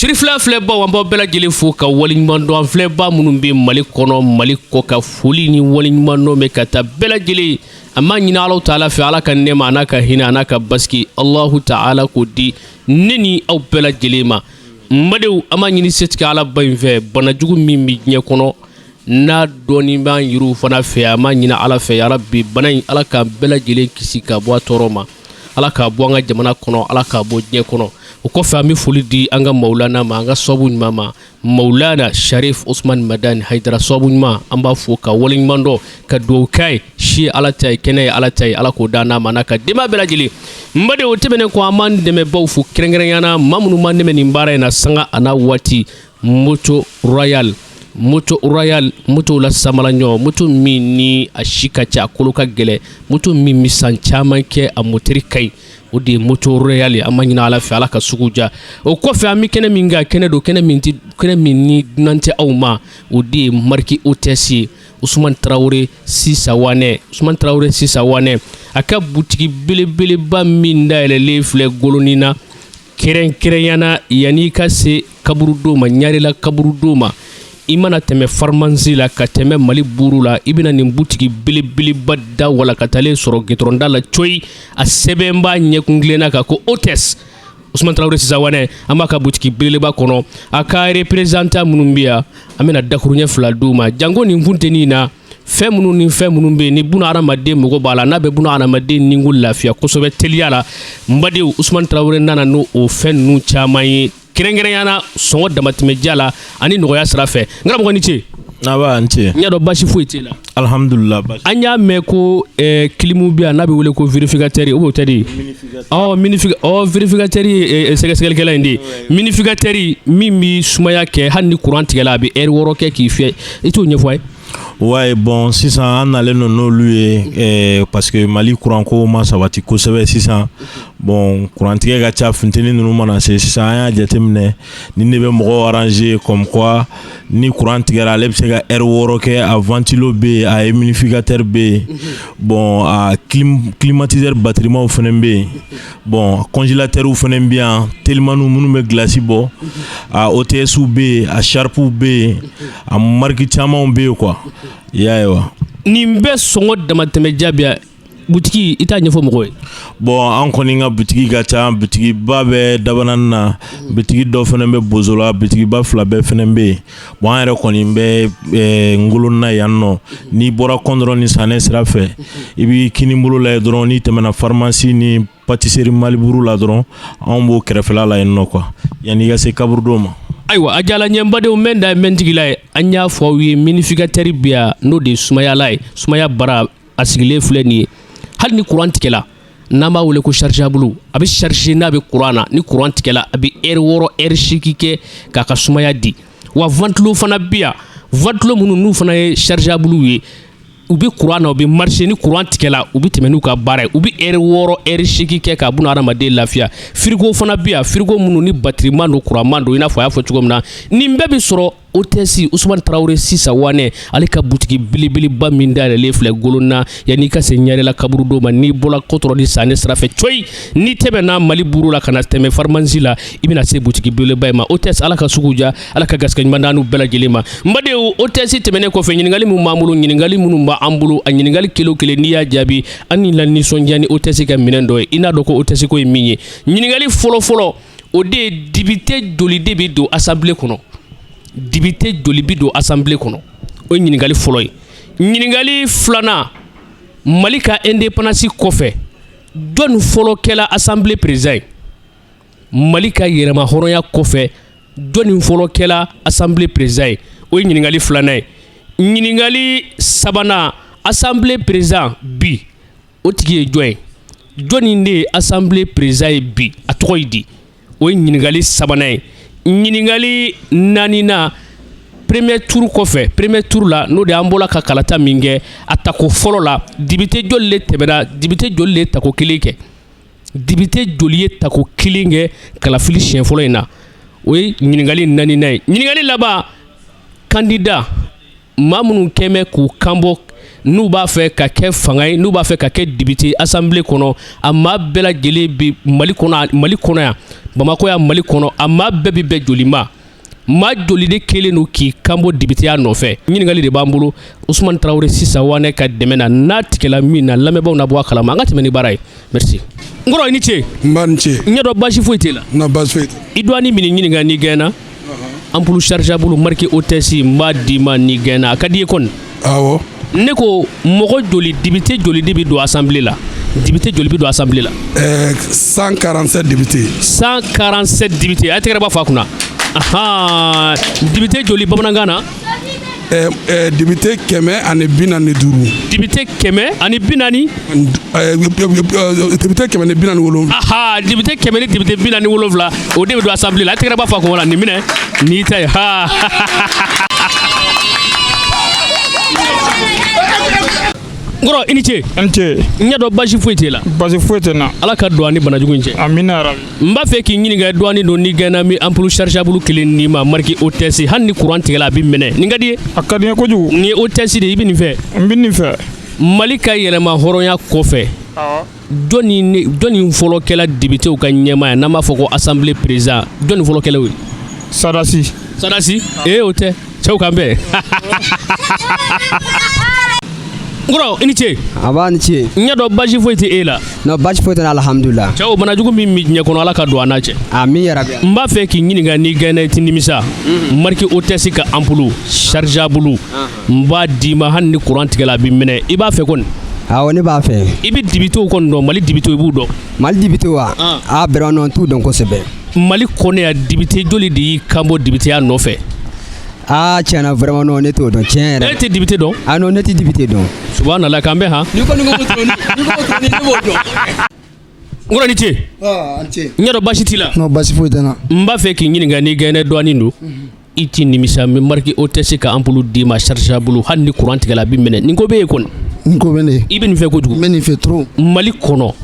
Sirifila filɛbaw, an b'aw bɛɛ lajɛlen fo ka waleɲuman dɔn. An filɛba minnu bɛ Mali kɔnɔ, Mali kɔ ka foli ni waleɲuman dɔn bɛ ka taa bɛɛ lajɛlen. An b'a ɲini Alahu taala fɛ, Ala ka nɛɛma a n'a ka hinɛ a n'a ka basigi, Alahu taala k'o di ne ni aw bɛɛ lajɛlen ma. N badenw, an b'a ɲini setigi Ala ba in fɛ, banajugu min bɛ diɲɛ kɔnɔ, n'a dɔɔni b'an yiriw fana fɛ, an b'a ɲini Ala fɛ, yarabi, bana in, Ala k'an bɛɛ lajɛlen kisi ka bɔ a tɔɔrɔ ma. Ala k'a bɔ an ka jamana kɔnɔ, Ala k'a bɔ diɲɛ kɔnɔ. O kɔfɛ, an bɛ foli di an ka Mawulana ma, an ka sababu ɲuman ma, Mawulana Sharif Usman Madani Hayidara, sababu ɲuman. An b'a fo ka waleɲuman dɔn, ka dugawu k'a ye. Si ye Ala ta ye, kɛnɛ ye Ala ta ye, Ala k'o d'an n'a ma, n'a ka denbaya bɛɛ lajɛlen. N badenw, o tɛmɛnen kɔ, an b'an dɛmɛbaw fo, kɛrɛnkɛrɛnya na maa minnu b'an dɛmɛ nin baara in na sanga a n'a waati. Moto Royal, Moto Royal, moto la samara ɲɔ, moto min ni a si ka ca, a kolo ka gɛlɛn, moto min bɛ san caman kɛ, a motɛri ka ɲi, o de ye Moto Royal ye. An b'a ɲini Ala fɛ, Ala ka sugu diya. O kɔfɛ, an bɛ kɛnɛ min kan, kɛnɛ don, kɛnɛ min tɛ kɛnɛ min ni dunan tɛ aw ma, o de ye marque Hôtesse ye. Usumani Tarawele Sisa Wanɛ, Usumani Tarawele Sisa Wanɛ, a ka butigi belebeleba min dayɛlɛlen filɛ Golonin na, kɛrɛnkɛrɛnya na yanni i ka se kaburudo ma, Ɲarela kaburudo ma, i mana tɛmɛ pharmacie la ka tɛmɛ Mali buuru la, i bɛna nin butigi belebeleba da walakatalen sɔrɔ gitɔrɔnda la coyi. A sɛbɛn b'a ɲɛkun tilenna kan ko Hôtesse. Usumani Tarawele Sisa Wanɛ, an b'a ka butigi belebeleba kɔnɔ. A ka représentant minnu bɛ yan, an bɛna dakuruɲɛ fila d'u ma, janko nin funteni in na, fɛn minnu ni fɛn minnu bɛ yen ni buna hadamaden mago b'a la, n'a bɛ buna hadamaden nikun lafiya kosɛbɛ teliya la. N badenw, Usumani Tarawele nana n'o o fɛn ninnu caman ye, kɛrɛnkɛrɛnya na sɔngɔ damatɛmɛja la ani nɔgɔya sira fɛ. N karamɔgɔ, ni ce. Nba, n ce. N y'a dɔn basi foyi t'e la. Alhamdulillah. An y'a mɛn ko clim bɛ yan n'a bɛ wele ko vérificateur, o tɛ de? Ɔ ɔ vérificateur ye sɛgɛsɛgɛlikɛla in de ye. Humidificateur min bɛ sumaya kɛ, hali ni courant tigɛla, a bɛ heure 6 kɛ k'i fiyɛ, i t'o ɲɛfɔ a ye. Ouais, bon, sisan an nalen don n'olu ye parce que Mali courant ko ma sabati kosɛbɛ sisan. Bon, courant tigɛ ka ca, funteni ninnu mana se sisan, an y'a jateminɛ nin de bɛ mɔgɔw arranger, comme quoi ni courant tigɛra, ale bɛ se ka heure 6 kɛ. A ventilo bɛ yen, a humidificateur bɛ yen, bon, a climatiseur batterimaw fana bɛ yen, bon, congélateur fana bɛ yan, telimaniw minnu bɛ glace bɔ, a OTS bɛ yen, a Sharp bɛ yen, a marque camanw bɛ yen quoi, i y'a ye wa. Nin bɛɛ sɔngɔ damatɛmɛ jaabi butigi, i t'a ɲɛfɔ mɔgɔw ye. Bon, an kɔni ka butigi ka ca. Butigiba bɛ Dabanani na, butigi dɔ fana bɛ Bozola, butigiba fila bɛɛ fana bɛ yen. Bon, an yɛrɛ kɔni bɛ Ngolonna yan nɔ. N'i bɔra Kɔndɔrɔ ni Sanɛ sira fɛ, i b'i kini bolo lajɛ dɔrɔn, n'i tɛmɛna pharmacie ni pâtisserie Maliburu la dɔrɔn, anw b'o kɛrɛfɛla la yen nɔ quoi, yanni i ka se kaburudo ma. Ayiwa, a diyara n ye. N badenw, n bɛ da n bɛ n tigi la ye. An y'a fɔ aw ye, humidificateur bɛ yan, n'o de ye sumayala ye, sumaya bara, a sigilen filɛ nin ye. Hali ni courant tigɛla, n'an b'a wele ko chargeable, a bɛ charger n'a bɛ courant na. Ni courant tigɛla, a bɛ heure 6, heure 8 kɛ k'a ka sumaya di. Wa ventilo fana bɛ yan, ventilo minnu n'u fana ye chargeable ye, u bɛ courant na, u bɛ marcher. Ni courant tigɛla, u bɛ tɛmɛ n'u ka baara ye, u bɛ heure 6, heure 8 kɛ k'a buna hadamaden lafiya. Frigo fana bɛ yan, frigo minnu ni batterie man don, courant man don, i n'a fɔ a y'a fɔ cogo min na. Nin bɛɛ bɛ sɔrɔ Hôtesse Usumani Tarawele Sisa Wanɛ, ale ka butigi belebeleba min dayɛlɛlen filɛ Golonna, yanni i ka se Ɲarela kaburudo ma. N'i bɔra Kɔtɔrɔ ni Sanɛ sira fɛ coyi, n'i tɛmɛna Mali buru la ka na tɛmɛ pharmacie la, i bɛna se butigi belebeleba in ma. Hôtesse, Ala ka sugu diya, Ala ka garisɛgɛ ɲuman d'an n'u bɛɛ lajɛlen ma. N badenw, Hôtesse tɛmɛnen kɔfɛ, ɲininkali min b'an bolo, ɲininkali minnu b'an bolo, a ɲininkali kelen o kelen, n'i y'a jaabi, an ni la nisɔndiya ni Hôtesse ka minɛn dɔ ye, i n'a dɔn ko Hôtesse ko ye min ye. Ɲininkali fɔlɔ fɔlɔ, o de ye: député joli de bɛ don assemblée kɔnɔ? Député joli bɛ don assemblée kɔnɔ? O ye ɲininkali fɔlɔ ye. Ɲininkali filanan: Mali ka indépendance kɔfɛ, jɔnni fɔlɔ kɛla assemblée président ye? Mali ka yɛrɛma hɔrɔnya kɔfɛ, jɔnni fɔlɔ kɛla assemblée président ye? O ye ɲininkali filanan ye. Ɲininkali sabanan: assemblée président bi, o tigi ye jɔn ye? Jɔnni de ye assemblée président ye bi, a tɔgɔ ye di? O ye ɲininkali sabanan ye. Ɲininkali naaninan: premier tour kɔfɛ, premier tour la, n'o de an bɔra ka kalata min kɛ, a tako fɔlɔ la, député joli le tɛmɛna? Député joli le tako kelen kɛ? Député joli ye tako kelen kɛ kalafili siɲɛ fɔlɔ in na? O ye ɲininkali naaninan ye. Ɲininkali laban: candidat maa minnu kɛn bɛ k'u kanbɔ N'u b'a fɛ ka kɛ fanga ye, n'u b'a fɛ ka kɛ député assemblée kɔnɔ, a maa bɛɛ lajɛlen bɛ Mali kɔnɔ, Mali kɔnɔ yan, Bamakɔ yan, Mali kɔnɔ, a maa bɛɛ bɛ bɛn joli ma? Maa joli de kɛlen don k'i kanbɔ dibiteya nɔfɛ? Ɲininkali de b'an bolo. Usumani Tarawele sisan wanɛ ka dɛmɛ na, n'a tigɛla min na, lamɛnbaaw na bɔ a kalama. An ka tɛmɛ ni baara ye. Merci. N kɔrɔ, i ni ce. N ba ni ce. N ɲɛ dɔn baasi foyi t'e la. Non, baasi foyi tɛ. I dɔɔni min ɲininka n'i gɛnna, ampoule chargeable marque Hôtesse, n b'a d'i ma n'i gɛnna. A ka di i ye kɔni? Awɔ. Ne ko mɔgɔ joli, député joli de bɛ don assemblée la? Député joli bɛ don assemblée la? 147 députés. 147 députés. A ye tɛgɛrɛ b'a fɔ a kunna. Ahan, député joli bamanankan na? Député 145. Député 140. Député 147. Aha, député kɛmɛ ni député 47, o de bɛ don assemblée la. A ye tɛgɛrɛ b'a fɔ a kun la. Nin minɛ, n'i ta ye ha. N kɔrɔ, i ni ce. N ce. N ɲɛ dɔn baasi foyi t'e la. Baasi foyi tɛ n na. Ala ka don an ni banajugu in cɛ. Amina yarabi. N b'a fɛ k'i ɲininka, dɔɔni don, n'i gɛnna, min ampoule chargeable kelen d'i ma, marque Hôtesse, hali ni courant tigɛla a bɛ minɛ. Nin ka di i ye? A ka di n ye kojugu. Nin ye Hôtesse de ye, i bɛ nin fɛ? N bɛ nin fɛ. Mali ka yɛrɛma hɔrɔnya kɔfɛ, jɔnni fɔlɔ kɛla députéw ka ɲɛmaa ye, n'an b'a fɔ ko assemblée président? Jɔnni fɔlɔ kɛla o ye? Sadasi. Sadasi? Ee, o tɛ. Cɛw kan bɛn. N kɔrɔ, i ni ce. A b'a ni ce. N ɲɛ dɔn baasi foyi tɛ e la. Non, baasi foyi tɛ n na, alhamdulilah. Cɛw, banajugu min bɛ diɲɛ kɔnɔ, Ala ka don an n'a cɛ. Amin yarabi. N b'a fɛ k'i ɲininka, n'i gɛnna, i tɛ nimisa. Marque Hôtesse ka ampoule chargeable, n b'a d'i ma, hali ni courant tigɛla a bɛ minɛ. I b'a fɛ kɔni? Awɔ, ne b'a fɛ. I bɛ députéw kɔni dɔn? Mali députéw, i b'u dɔn? Mali député wa? Ah, vraiment non, n t'u dɔn kosɛbɛ. Mali kɔnɔ yan, député joli de y'i kanbɔ députéya nɔfɛ? Aa, tiɲɛ na, vraiment non, ne t'o dɔn tiɲɛ yɛrɛ. E tɛ député dɔn? Ah non, ne tɛ député dɔn. Subhanallah, k'an bɛn han. N'i kɔni ko ko n'i ko ko ne b'o dɔn. N kɔrɔ, ni ce. Ah, an ce. N ɲɛ dɔn baasi t'i la. Non, baasi foyi tɛ n na. N b'a fɛ k'i ɲininka, n'i gɛnɛ dɔɔnin don, i t'i nimisa, n bɛ marque Hôtesse ka ampoule d'i ma chargeable, hali ni courant tigɛla a bɛ minɛ. Nin ko bɛ yen kɔni? Nin ko bɛ ne ye. I bɛ nin fɛ kojugu. N bɛ nin fɛ trop. Mali kɔnɔ,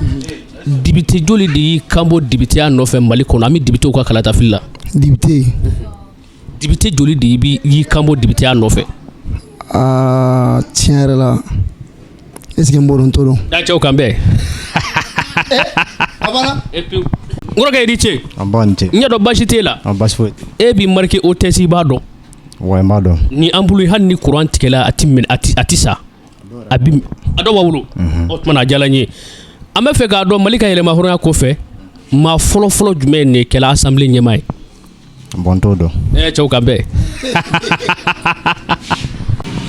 député joli de y'i kanbɔ députéya nɔfɛ Mali kɔnɔ? An bɛ députéw ka kalatafili la. Député. Député joli de b'i y'i kanbɔ députéya nɔfɛ? Aa, tiɲɛ yɛrɛ la, est ce que n b'o dɔn? N t'o dɔn. Da cɛw kan bɛn. A banna. Et puis, n kɔrɔkɛ, i ni ce. An ba ni ce. N ɲɛ dɔn baasi t'e la. An baasi foyi. E b'i marque Hôtesse, i b'a dɔn? Wa, n b'a dɔn. Ni ampoule, hali ni courant tigɛla a ti minɛ, a ti sa, a bi a dɔw b'a bolo. O tuma na, a diyara n ye. An bɛ fɛ k'a dɔn, Mali ka yɛrɛma hɔrɔnya kɔfɛ, maa fɔlɔ fɔlɔ jumɛn de kɛla assemblée ɲɛmaa ye? Bon, n t'o dɔn. Ɛ, cɛw kan bɛn.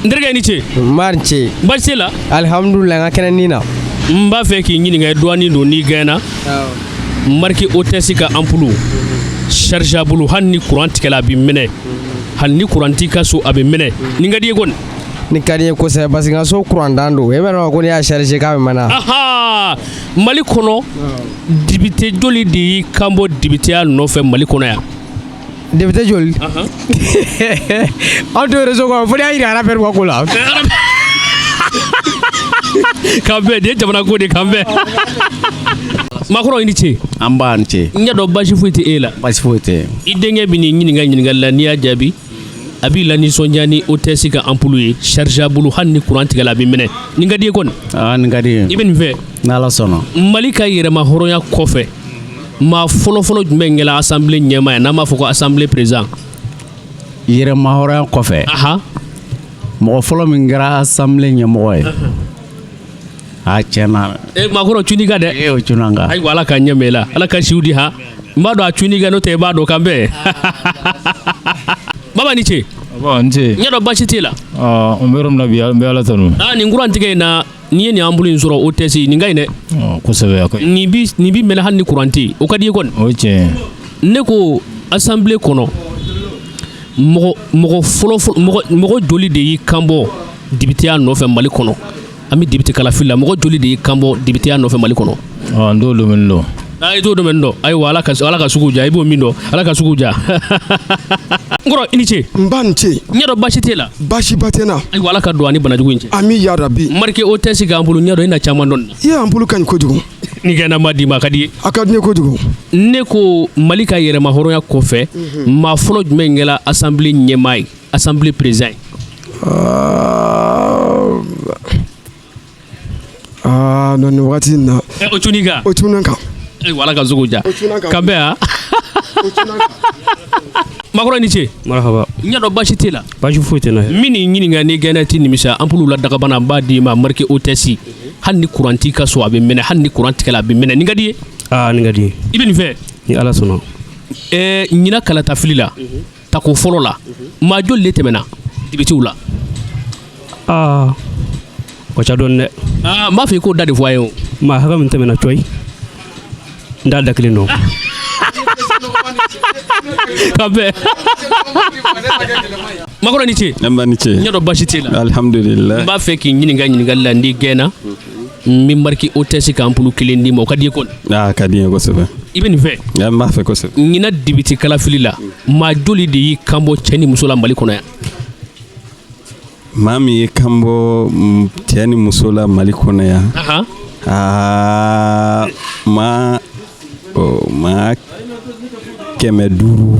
N terikɛ, i ni ce. N b'a ni ce. Baasi t'e la? Alhamdulilah, n ka kɛnɛ nin na. N b'a fɛ k'i ɲininka, dɔɔnin don, n'i gɛnna, marque Hôtesse ka ampoule chargeable, hali ni courant tigɛla a bɛ minɛ, hali ni courant t'i ka so a bɛ minɛ. Nin ka di i ye kɔni? Nin ka di n ye kosɛbɛ parce que n ka so courant dan don. E b'a dɔn ko n'i y'a charger k'a bɛ mɛnɛ. Aha, Mali kɔnɔ, député joli de y'i kanbɔ députéya nɔfɛ Mali kɔnɔ yan? Député joli? Anw t'o réseau kɔnɔ fo n'i y'a yira rappeur ka ko la. K'an bɛn, nin ye jamana ko de, k'an bɛn. Makɔrɔ, i ni ce. An b'a ni ce. N ɲɛ dɔn baasi foyi tɛ e la. Baasi foyi tɛ. I denkɛ bɛ n'i ɲininka ɲininkali la, n'i y'a jaabi, a b'i lanisɔndiya ni Hôtesse ka ampoule ye chargeable, hali ni courant tigɛla a bɛ minɛ. Nin ka di i ye kɔni? Aa, nin ka di n ye. I bɛ nin fɛ? N'Ala sɔnna. Mali ka yɛrɛma hɔrɔnya kɔfɛ, maa fɔlɔfɔlɔ jumɛn kɛla assemblée ɲɛmaa ye, n'an b'a fɔ ko assemblée président? Yɛrɛma hɔrɔnya kɔfɛ, mɔgɔ fɔlɔ min kɛra assemblée ɲɛmɔgɔ ye, a tiɲɛ na. E maakɔrɔ, cuni ka dɛ. E, o cunna n kan. Ayiwa, Ala ka ɲɛ mɛn la, Ala ka siw di ha. N b'a dɔn a cuni kan, n'o tɛ i b'a dɔn. Kan bɛn. Baba, ni ce. Aba, n ce. N ɲɛ dɔn baasi t'e la. Aa, n bɛ yɔrɔ min na bi, n bɛ Ala tanu. Aa, nin courant tigɛ in na, n'i ye nin ampoule in sɔrɔ, Hôtesse, nin ka ɲi dɛ. Kosɛbɛ, a ka ɲi. Nin bi mɛnɛ hali ni courant tɛ yen. O ka di i ye kɔni? O ye tiɲɛ ye. Ne ko assemblée kɔnɔ, mɔgɔ fɔlɔ fɔlɔ, mɔgɔ joli de y'i kanbɔ députéya nɔfɛ Mali kɔnɔ? An bɛ député kalafili la, mɔgɔ joli de y'i kanbɔ députéya nɔfɛ Mali kɔnɔ? Ɔ, n t'o domaine dɔn. Aa, i t'o domaine dɔn. Ayiwa, Ala ka sugu diya. I b'o min dɔn, Ala ka sugu diya. N kɔrɔ, i ni ce. N ba ni ce. N ɲɛ dɔn baasi t'e la. Baasiba tɛ n na. Ayiwa, Ala ka don ani banajugu in cɛ. Ami yarabi. Marque Hôtesse k'an bolo, n ɲɛ dɔn i na caman dɔn nin na. I ye ampoule ka ɲi kojugu. Ni kɛnɛ ma d'i ma, a ka di i ye? A ka di ne ye kojugu. Ne ko Mali ka yɛrɛma hɔrɔnya kɔfɛ, maa fɔlɔ jumɛn kɛra assemblée ɲɛmaa ye, assemblée président ye? Ah, Aa non, nin wagati in na. O cun'i kan. O cunna n kan. Ayiwa, Ala ka sugu diya. O cunna n kan. Kan bɛn ha. Makɔrɔ, ni ce. Marhaba. N y'a dɔn baasi t'e la. Baasi foyi tɛ n na. Min n'i ɲininka, n'i gɛnna i tɛ nimisa. Ampoule la dagabana, n b'a d'i ma, marque Hôtesse. Hali ni courant t'i ka so, a bɛ mɛnɛ. Hali ni courant tigɛla, a bɛ mɛnɛ. Nin ka di i ye? Aa, nin ka di. I bɛ nin fɛ? Ni Ala sɔnna. Ɲinan kalatafili la, tako fɔlɔ la, maa joli de tɛmɛna dibitiw la? Aa, o ca dɔɔni dɛ. Aa, n b'a fɛ i k'o da de fɔ an ye o. Maa hakɛ min tɛmɛna cɔyi, n t'a da kelen dɔn. Ka bɛn. Makɔrɔ, ni ce. An ba ni ce. N y'a dɔn baasi t'e la. Alhamdulillah. N b'a fɛ k'i ɲininka ɲininkali la, n'i gɛnna, n bɛ marque Hôtesse ka ampoule kelen d'i ma. O ka di i ye kɔni? Aa, ka di n ye kosɛbɛ. I bɛ nin fɛ? N b'a fɛ kosɛbɛ. Ɲinan dibiti kalafili la, maa joli de y'i kanbɔ cɛ ni muso la Mali kɔnɔ yan? Maa min ye kan bɔ cɛ ni muso la Mali kɔnɔ yan? Aa, maa 500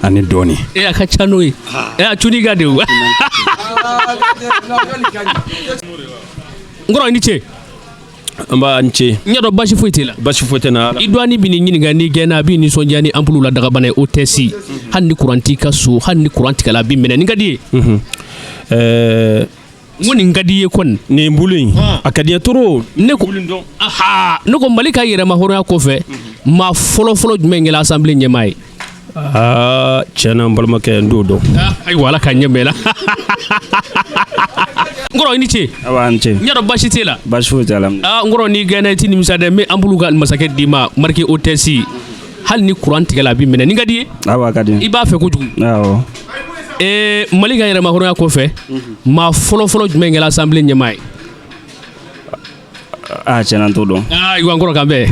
ani dɔɔni. E, a ka ca n'o ye. E, a cun'i kan de o. N kɔrɔ, i ni ce. An b'a ni ce. N y'a dɔn baasi foyi t'e la. Baasi foyi tɛ n na. I dɔgɔnin bɛ n'i ɲininka, n'i gɛnna, a b'i nisɔndiya ni ampoule la dagabana ye Hôtesse. Hali ni courant t'i ka so, hali ni courant tigɛla, a b'i minɛ. Nin ka di i ye? N ko nin ka di i ye kɔni? Nin bulu in, a ka di n ye trop. Ne ko, aha, ne ko Mali ka yɛrɛma hɔrɔnya kɔfɛ, maa fɔlɔ-fɔlɔ jumɛn kɛra assemblée ɲɛmaa ye? Aa, tiɲɛ na, n balimakɛ, n t'o dɔn. Ayiwa, Ala ka ɲɛ bɛɛ la. N kɔrɔ, i ni ce. Awa, ni ce. N y'a dɔn baasi t'e la. Baasi foyi tɛ la. Aa, n kɔrɔ, n'i gɛnna i tɛ nimisa dɛ. N bɛ ampoule ka masakɛ d'i ma, marque Hôtesse. Hali ni courant tigɛla, a b'i minɛ. Nin ka di i ye? Awa, a ka di. I b'a fɛ kojugu. Awɔ. Mali ka yɛrɛma hɔrɔnya kɔfɛ, maa fɔlɔ-fɔlɔ jumɛn kɛra assemblée ɲɛmaa ye? Aa, tiɲɛ na, n t'o dɔn. Ayiwa, n kɔrɔ, k'an bɛn.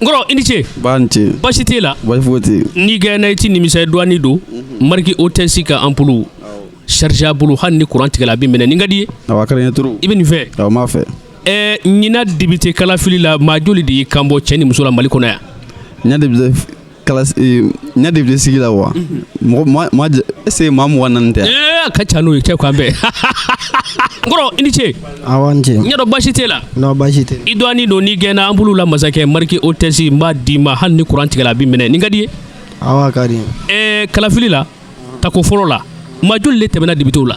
N kɔrɔ, i ni ce. Ba ni ce. Baasi t'e la? Baasi foyi tɛ yen. N'i gɛnna i tɛ nimisa. I dɔgɔnin don, marque Hôtesse ka ampoule chargé a bolo, hali ni courant tigɛla, a b'i minɛ. Nin ka di i ye? Awɔ, a ka di n ye trop. I bɛ nin fɛ? Awɔ, n b'a fɛ. Ɲinan député kalafili la, maa joli de y'i kan bɔ cɛ ni muso la Mali kɔnɔ yan? Ɲa député kala, ɲa député sigi la wa, mɔgɔ maa, est ce que maa 24 tɛ? A ka ca n'o ye. Cɛ, k'an bɛn. N kɔrɔ, i ni ce. Awɔ, n ce. N y'a dɔn baasi t'e la. Non, baasi tɛ. I dɔgɔnin don, n'i gɛnna, ampoule la masakɛ marque Hôtesse, n b'a d'i ma. Hali ni courant tigɛla, a b'i minɛ. Nin ka di i ye? Awɔ, a ka di. Kalafili la, tako fɔlɔ la, maa joli de tɛmɛna députéw la?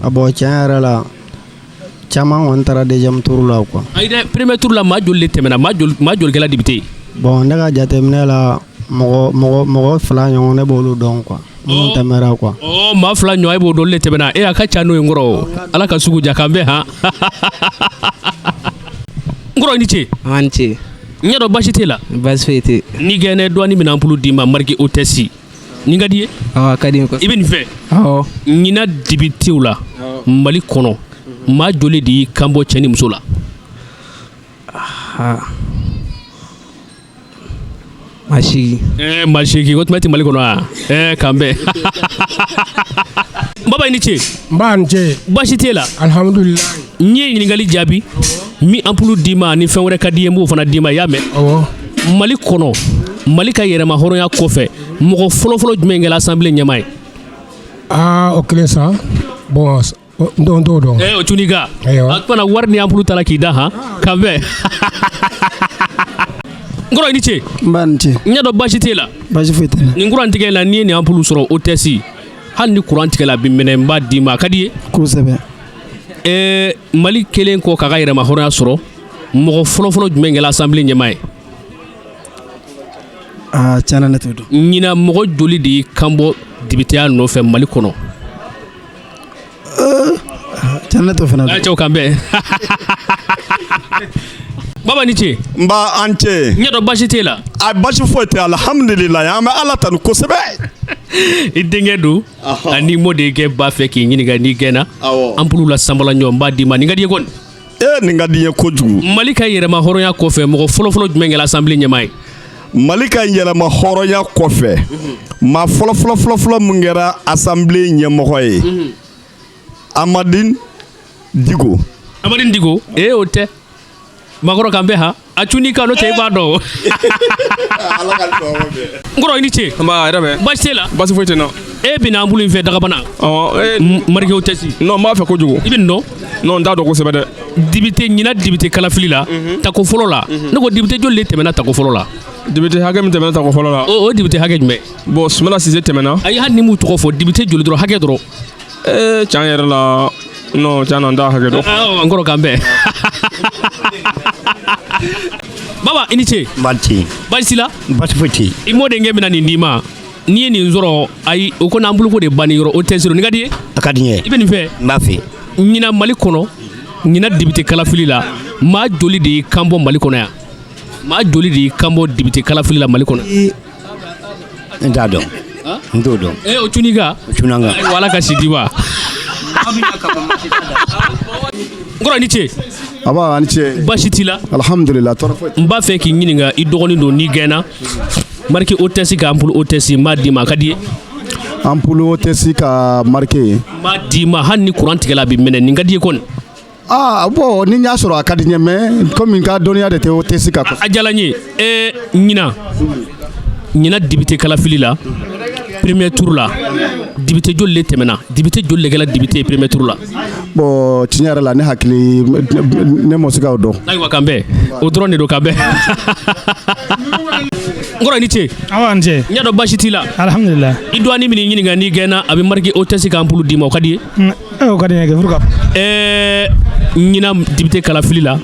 A bon, tiɲɛ yɛrɛ la, caman kɔni taara deuxième tour la quoi. Ayi dɛ, premier tour la, maa joli de tɛmɛna? Maa joli kɛla député ye? Bon, ne ka jateminɛ la, mɔgɔ fila ɲɔgɔn, ne b'olu dɔn quoi, minnu tɛmɛra quoi. Ɔ, maa fila ɲɔgɔn, e b'o dɔn, olu de tɛmɛna. E, a ka ca n'o ye. N kɔrɔ, Ala ka sugu diya. K'an bɛn han. N kɔrɔ, i ni ce. An ce. N y'a dɔn baasi t'e la. Baasi foyi tɛ. N'i gɛnna, dɔɔni bɛna ampoule d'i ma, marque Hôtesse. Nin ka di i ye? Awɔ, a ka di n ye kosɛbɛ. I bɛ nin fɛ? Awɔ. Ɲinan députéw la Mali kɔnɔ, maa joli de y'i kan bɔ cɛ ni muso la? Maa 8. Maa 8, o tuma e tɛ Mali kɔnɔ wa? K'an bɛn. Baba, i ni ce. N ba, ni ce. Baasi t'e la? Alihamudulilayi. N ye ɲininkali jaabi, n bɛ ampoule d'i ma. Ni fɛn wɛrɛ ka di i ye, n b'o fana d'i ma. I y'a mɛn? Awɔ. Mali kɔnɔ, Mali ka yɛrɛma hɔrɔnya kɔfɛ, mɔgɔ fɔlɔfɔlɔ jumɛn kɛra assemblée ɲɛmaa ye? Aa, o kelen sa, bon, n t'o dɔn. O cun'i kan. Ayiwa. A tuma wari ni ampoule taara k'i da han. K'an bɛn. N kɔrɔ, i ni ce. N ba, ni ce. N y'a dɔn baasi t'e la. Baasi foyi tɛ n na. Nin courant tigɛ la, n'i ye nin ampoule sɔrɔ Hôtesse, hali ni courant tigɛla, a bɛ mɛnɛ. N b'a d'i ma, a ka di i ye? Kosɛbɛ. Mali kelen kɔ k'a ka yɛrɛma hɔrɔnya sɔrɔ, mɔgɔ fɔlɔfɔlɔ jumɛn kɛra assemblée ɲɛmaa ye? Aa, tiɲɛ na, ne t'o dɔn. Ɲinan, mɔgɔ joli de y'i kan bɔ députéya nɔfɛ Mali kɔnɔ? Tiɲɛ na, ne t'o fana dɔn. Cɛw, kan bɛn. Baba, ni ce. N ba, an ce. N y'a dɔn baasi t'e la. A baasi foyi tɛ, alihamudulilayi, an bɛ Ala tanu kosɛbɛ. I denkɛ don ani mɔdenkɛ b'a fɛ k'i ɲininka, n'i gɛnna, ampoule la sanbala ɲɔ, n b'a d'i ma. Nin ka di i ye kɔni? Nin ka di n ye kojugu. Mali ka yɛrɛma hɔrɔnya kɔfɛ, mɔgɔ fɔlɔfɔlɔ jumɛn kɛra assemblée ɲɛmaa ye? Mali ka yɛlɛma hɔrɔnya kɔfɛ, maa fɔlɔ fɔlɔ fɔlɔ fɔlɔ mun kɛra assemblée ɲɛmɔgɔ ye? Amadine Diko. Amadine Diko? O tɛ. Makɔrɔ, kan bɛ han. A cun'i kan, n'o tɛ i b'a dɔn o. N kɔrɔ, i ni ce. Nba, yɛrɛ bɛ. Baasi t'e la? Baasi foyi tɛ n na. E bɛna ampoule in fɛ Dagabana. Marque hôtesse. Non, n b'a fɛ kojugu. I bɛ nin dɔn? Non, n t'a dɔn kosɛbɛ dɛ. Député ɲinan député kalafili la, tako fɔlɔ la. Ne ko député joli de tɛmɛna tako fɔlɔ la? Député hakɛ min tɛmɛna tako fɔlɔ la. O député hakɛ jumɛn? Bon, Sumala Sise tɛmɛna. Ayi, hali ni m'u tɔgɔ fɔ, député joli dɔrɔn, hakɛ dɔrɔn. Ee, tiɲɛ yɛrɛ la, non, tiɲɛ na n t'a hakɛ dɔn. N kɔrɔ k'an bɛn. Baba, i ni ce. Baasi tɛ yen. Baasi t'i la? Baasi foyi tɛ yen. I mɔdenkɛ bɛna nin d'i ma. N'i ye nin sɔrɔ, ayi, o kɔni ampoule ko de banni yɔrɔ o tɛ sɔrɔ. Nin ka di i ye? A ka di n ye. I bɛ nin fɛ? N b'a fɛ. Ɲinan Mali kɔnɔ, ɲinan député kalafili la, maa joli de y'i kan bɔ Mali kɔnɔ yan? Maa joli de y'i kan bɔ député kalafili la Mali kɔnɔ? N t'a dɔn. N t'o dɔn. O cun'i kan? O cunna n kan. Ayiwa, Ala ka si d'i ma. N kɔrɔ, i ni ce. Aba, a ni ce. Baasi t'i la? Alhamdulillah, tɔɔrɔ foyi. N b'a fɛ k'i ɲininka, i dɔgɔnin don, n'i gɛnna, marque hôtesse ka ampoule hôtesse, n b'a d'i ma, a ka di i ye? Ampoule hôtesse ka marque. N b'a d'i ma, hali ni courant tigɛla a bɛ mɛnɛ, nin ka di i ye kɔni? Ah bon, ni n y'a sɔrɔ a ka di n ye, mais komi n ka dɔnniya de tɛ hôtesse kan. A diyara n ye. Ɲinan député kalafili la, premier tour la, député joli de tɛmɛna? Député joli de kɛra député ye premier tour la? Bon, tiɲɛ yɛrɛ la, ne hakili ne ma se k'o dɔn. Ayiwa, k'an bɛn, o dɔrɔn de don, k'an bɛn. N kɔrɔ, i ni ce. Awa, n ce. N y'a dɔn baasi t'i la. Alhamdulillah. I dɔgɔnin bɛn'i ɲininka, n'i gɛnna, a bɛ marque hôtesse ka ampoule d'i ma, o ka di i ye? O ka di n ye kɛ furu ka. Ɲinan député kalafili la,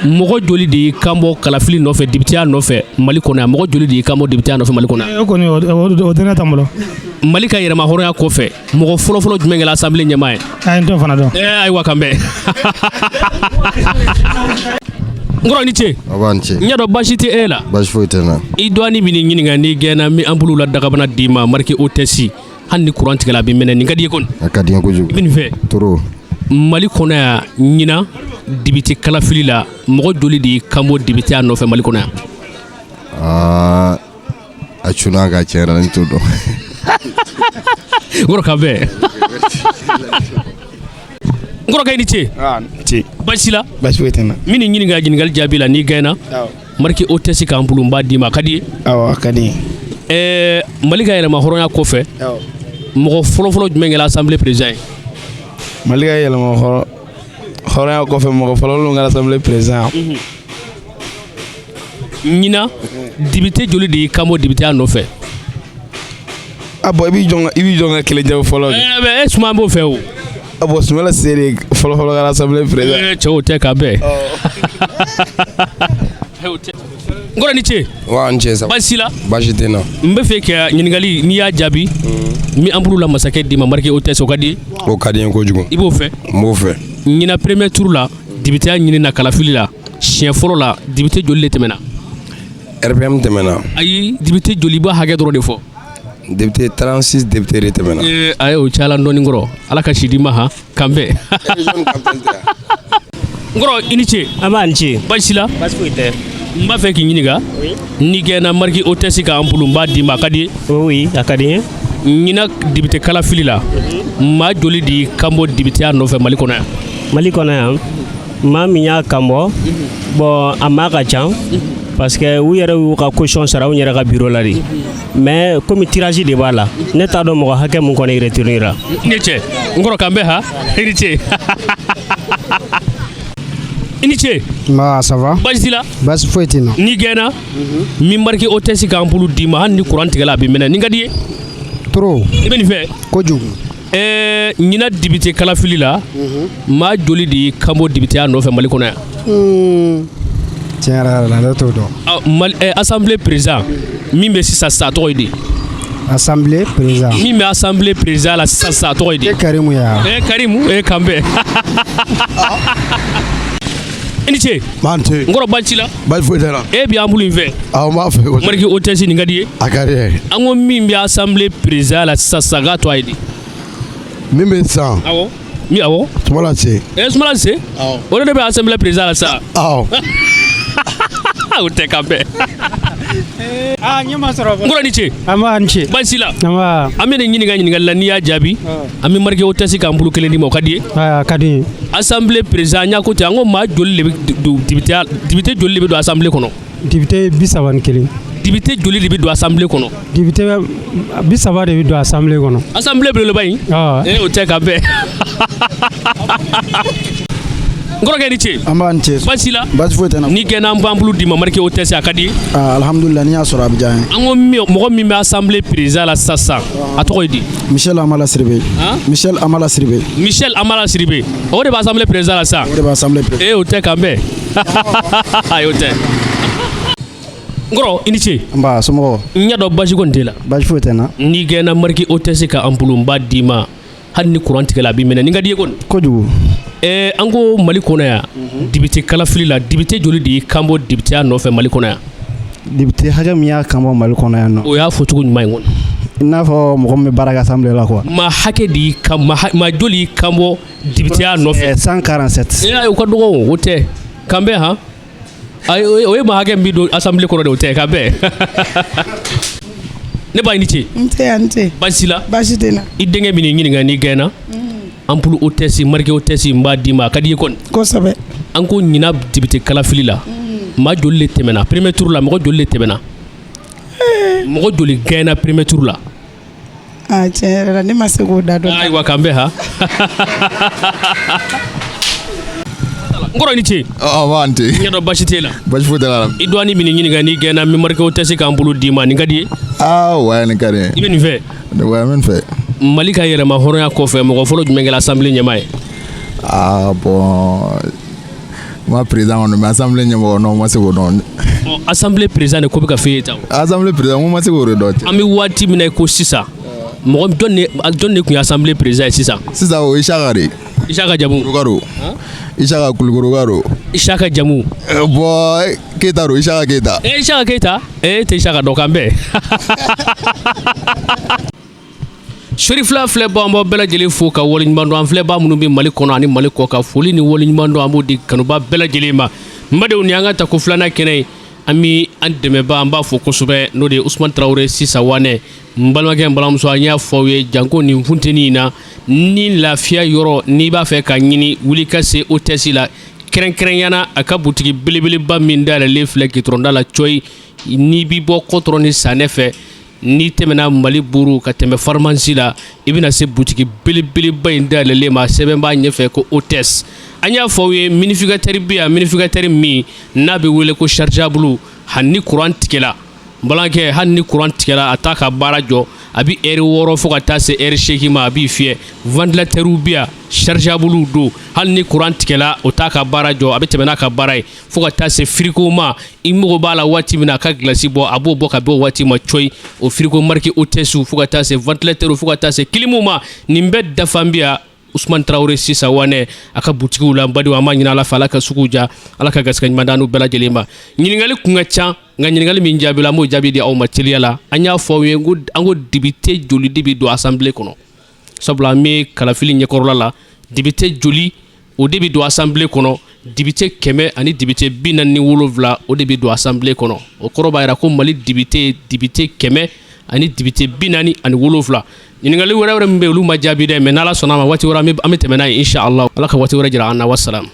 mɔgɔ joli de y'i kan bɔ kalafili nɔfɛ, députéya nɔfɛ Mali kɔnɔ yan? Mɔgɔ joli de y'i kan bɔ députéya nɔfɛ Mali kɔnɔ yan? O kɔni, o dɔnniya t'an bolo. Mali ka yɛrɛma hɔrɔnya kɔfɛ, mɔgɔ fɔlɔfɔlɔ jumɛn kɛra assemblée ɲɛmaa ye? Ayi, n t'o fana dɔn. Ayiwa, k'an bɛn. N kɔrɔ, i ni ce. Aba, ni ce. N y'a dɔn baasi tɛ e la. Baasi foyi tɛ n na. I dɔgɔnin bɛn'i ɲininka, n'i gɛnna, n bɛ ampoule la Dagabana d'i ma, marque hôtesse, hali ni courant tigɛla a bɛ mɛnɛ, nin ka di i ye kɔni? A ka di n ye kojugu. I bɛ nin fɛ? Trop. Mali kɔnɔ yan, ɲinan député kalafili la, mɔgɔ joli de y'i kan bɔ députéya nɔfɛ Mali kɔnɔ yan? Aa, a cunna ka tiɲɛ yɛrɛ la, n t'o dɔn. N kɔrɔ, k'an bɛn. N kɔrɔkɛ, i ni ce. Ce. Baasi t'i la? Baasi foyi tɛ n na. N bɛn'i ɲininka ɲininkali jaabi la, n'i gɛnna, marque hôtesse ka ampoule, n b'a d'i ma, a ka di i ye? Awɔ, a ka di n ye. Mali ka yɛrɛma hɔrɔnya kɔfɛ, mɔgɔ fɔlɔfɔlɔ jumɛn kɛra assemblée président ye? Mali ka yɛlɛma hɔrɔnya kɔfɛ, mɔgɔ fɔlɔ minnu kɛra assemblée président. Ɲinan député joli de y'i kan bɔ députéya nɔfɛ? Ah bon, i b'i jɔ ka kelen jaabi fɔlɔ. Suma b'o fɛ o. Ah bon, Sumala Sise de fɔlɔ fɔlɔ kɛra assemblée président. Cɛ, o tɛ, k'a bɛn. N kɔrɔ, ni ce. Wa, n ce sa. Baasi t'i la? Baasi tɛ n na. N bɛ fɛ ka ɲininkali, n'i y'a jaabi, n bɛ ampoule la masakɛ d'i ma, marque hôtesse, o ka di i ye? O ka di n ye kojugu. I b'o fɛ? N b'o fɛ. Ɲinan premier tour la, députéya ɲini na kalafili la, siɲɛ fɔlɔ la, député joli de tɛmɛna? RPM tɛmɛna. Ayi, député joli, i b'a hakɛ dɔrɔn de fɔ. Député 36 député de tɛmɛna. Ayi, o cayala dɔɔni kɔrɔ. Ala ka si d'i ma, han, k'an bɛn. N kɔrɔ, i ni ce. An b'a ni ce. Baasi t'i la? Baasi foyi tɛ. N b'a fɛ k'i ɲininka, n'i gɛnna, marque hôtesse ka ampoule, n b'a d'i ma, a ka di i ye? Oui, a ka di n ye. Ɲinan député kalafili la, maa joli de y'i kan bɔ députéya nɔfɛ Mali kɔnɔ yan? Mali kɔnɔ yan, maa min y'a kan bɔ, bon, a maa ka ca, parce que u yɛrɛ y'u ka caution sara u yɛrɛ ka bureau la de, mais komi tirage de b'a la, ne t'a dɔn mɔgɔ hakɛ mun kɔni retenir la. Ne cɛ, n kɔrɔ, k'an bɛn, ha, i ni ce, i ni ce. Nba, ça va? Baasi t'i la? Baasi foyi tɛ n na. N'i gɛnna, n bɛ marque hôtesse ka ampoule d'i ma, hali ni courant tigɛla a bɛ mɛnɛ, nin ka di i ye? Trop. I bɛ nin fɛ? Kojugu. Ɲinan député kalafili la, maa joli de y'i kan bɔ députéya nɔfɛ Mali kɔnɔ yan? Tiɲɛ yɛrɛ yɛrɛ la, ne t'o dɔn. Mali assemblée président min bɛ sisan sisan, a tɔgɔ ye di? Assemblée président. Min bɛ assemblée président la sisan sisan, a tɔgɔ ye di? E Karimu ya. Karimu, k'an bɛn. I ni ce. Maa ce. N kɔrɔ, baasi t'i la? Baasi foyi tɛ n na. E bi ampoule in fɛ? Awɔ, n b'a fɛ. Marque hôtesse, nin ka di i ye? A ka di n ye. An ko min bɛ assemblée président la sisan sisan, k'a tɔgɔ ye di? Min bɛ sisan. Awɔ. Mi awɔ. Sumala Sise. Sumala Sise? Awɔ. O de bɛ assemblée président la sisan. Awɔ. O tɛ k'an bɛn. Aa, ɲɛ ma sɔrɔ. N kɔrɔ, ni ce. An b'a ni ce. Baasi t'i la? An b'a. An bɛ nin ɲininka ɲininkali la, n'i y'a jaabi, an bɛ marque hôtesse ka ampoule kelen d'i ma, o ka di i ye? A ka di n ye. Assemblée président, an y'a ko ten, an ko maa joli de bɛ don député, député joli de bɛ don assemblée kɔnɔ? Député 31. Député joli de bɛ don assemblée kɔnɔ? Député bɛ 30 de bɛ don assemblée kɔnɔ. Assemblée belebeleba in? Awɔ. O tɛ ka bɛn. N kɔrɔkɛ, ni ce. An b'a ni ce. Baasi la? Baasi foyi tɛ n na. N'i gɛnna, an b'an bolo d'i ma, marque hôtesse, a ka di. Ah, alhamdulillah, n'i y'a sɔrɔ a bɛ diya n ye. An ko min, mɔgɔ min bɛ assemblée président la sisan, a tɔgɔ ye di? Michel Amala Siribe. Han? Michel Amala Siribe. Michel Amala Siribe, o de bɛ assemblée président la sisan. O de bɛ assemblée président. O tɛ k'an bɛn. Ayi, o tɛ. N kɔrɔ, i ni ce. Nba, somɔgɔw? N y'a dɔn basi kɔni t'e la. Baasi foyi tɛ n na. N'i gɛnna, marque hôtesse ka ampoule, n b'a d'i ma. Hali ni kuran tigɛla, a b'i minɛ. Nin ka di i ye kɔni. Kojugu. An ko Mali kɔnɔ yan, député kalafili la, député joli de y'i kan bɔ députéya nɔfɛ Mali kɔnɔ yan? Député hakɛ min y'a kan bɔ Mali kɔnɔ yan nɔ. O y'a fɔcogo ɲuman ye kɔni. I n'a fɔ mɔgɔ min bɛ baara kɛ assemblée la quoi. Maa hakɛ de y'i kan, maa joli y'i kan bɔ députéya nɔfɛ? 147. O ka dɔgɔ, o tɛ. Kan bɛn han? Ayi, o ye maa hakɛ min bɛ don assemblée kɔnɔ de, o tɛ ka bɛn. Ne ba, i ni ce. N tɛ yan, n tɛ. Baasi la? Baasi tɛ n na. I denkɛ bɛ n'i ɲininka n'i gɛnna. Ampoule hôtesse, marque hôtesse, n b'a d'i ma, a ka di i ye kɔni. Kosɛbɛ. An ko ɲinan député kalafili la, maa joli de tɛmɛna premier tour la? Mɔgɔ joli de tɛmɛna? Mɔgɔ joli gɛnna premier tour la? Aa, tiɲɛ yɛrɛ la, ne ma se k'o da dɔn. Ayiwa, k'an bɛn ha. N kɔrɔ, i ni ce. Ɔ, n ce. N y'a dɔn baasi t'e la. Baasi foyi tɛ la. I dɔgɔnin bɛ n'i ɲininka n'i gɛnna, n bɛ marque hôtesse ka ampoule d'i ma, nin ka di i ye? Aa, ouais, nin ka di n ye. I bɛ nin fɛ? Ouais, n bɛ nin fɛ. Mali ka yɛrɛma hɔrɔnya kɔfɛ, mɔgɔ fɔlɔ jumɛn kɛra assemblée ɲɛmaa ye? Aa, bon, n ma président kɔni, mais assemblée ɲɛmɔgɔ, non, n ma se k'o dɔn. Ɔ, assemblée président de ko bɛ ka f'e ye tan. Assemblée président, n ko n ma se k'o de dɔn. An bɛ waati min na i ko sisan, mɔgɔ jɔn de tun ye assemblée président ye sisan? Sisan, o ye Isaka de ye. Isaka jamu? Kulukoroka don. Isaka, Kulukoroka don. Isaka jamu? Bon, Keyita don, Isaka Keyita. Isaka Keyita, e tɛ Isaka dɔn, k'an bɛn. Sori fila filɛ bɔ, an b'aw bɛɛ lajɛlen fo ka waleɲuman dɔn. An filɛbaa minnu bɛ Mali kɔnɔ ani Mali kɔ kan, foli ni waleɲuman dɔn, an b'o di kanuba bɛɛ lajɛlen ma. N badenw, ni an ka tako filanan kɛnɛ ye, an bɛ an dɛmɛba, an b'a fo kosɛbɛ, n'o de ye Usumani Tarawele Sisan Wanɛ. N balimakɛ, n balimamuso, an y'a fɔ aw ye janko nin funteni in na, ni lafiya yɔrɔ n'i b'a fɛ ka ɲini, wuli ka se hôtesse la, kɛrɛnkɛrɛnyana a ka butigi belebeleba min dayɛlɛlen filɛ gitɔrɔnda la cɔyi. N'i b'i bɔ kɔtɔrɔ ni sanɛ fɛ, n'i tɛmɛna Mali buru ka tɛmɛ pharmacie la, i bɛna se butigi belebeleba in dayɛlɛlen ma, sɛbɛn b'a ɲɛfɛ ko hôtesse. An y'a fɔ aw ye, humidificateur bɛ yan, humidificateur min n'a bɛ wele ko chargeable. Hali ni courant tigɛla, n balimakɛ, hali ni courant tigɛla, a t'a ka baara jɔ. A bɛ heure 6 fo ka taa se heure 8 ma, a b'i fiyɛ. Ventilateur bɛ yan, chargeable don. Hali ni courant tigɛla, o t'a ka baara jɔ, a bɛ tɛmɛ n'a ka baara ye fo ka taa se frigo ma. I mago b'a la waati min na a ka glace bɔ, a b'o bɔ ka bɛn o waati ma cɔyi. O frigo marque hôtesse, fo ka taa se ventilateur, fo ka taa se clim ma, nin bɛɛ dafa bɛ yan Usumani Tarawele Sisan Wanɛ a ka butigiw la. N badenw, an b'a ɲini Ala fɛ, Ala ka sugu ja, Ala ka garisɛgɛ ɲuman d'an bɛɛ lajɛlen ma. Ɲininkali kun ka ca, nka ɲininkali min jaabila, an b'o jaabi di aw ma teliya la. An y'a fɔ aw ye, an ko député joli de bɛ don assemblée kɔnɔ? Sabula an bɛ kalafili ɲɛkɔrɔla la. Député joli o de bɛ don assemblée kɔnɔ? Député 100 ani député 47, o de bɛ don assemblée kɔnɔ. O kɔrɔ b'a jira ko Mali député, député 100 ani député 47. Ɲininkali wɛrɛ wɛrɛ min bɛ yen, olu ma jaabi dɛ, mais n'Ala sɔnna a ma, waati wɛrɛ an bɛ tɛmɛ n'a ye, inshallah. Ala ka waati wɛrɛ jira an na. Wassalam.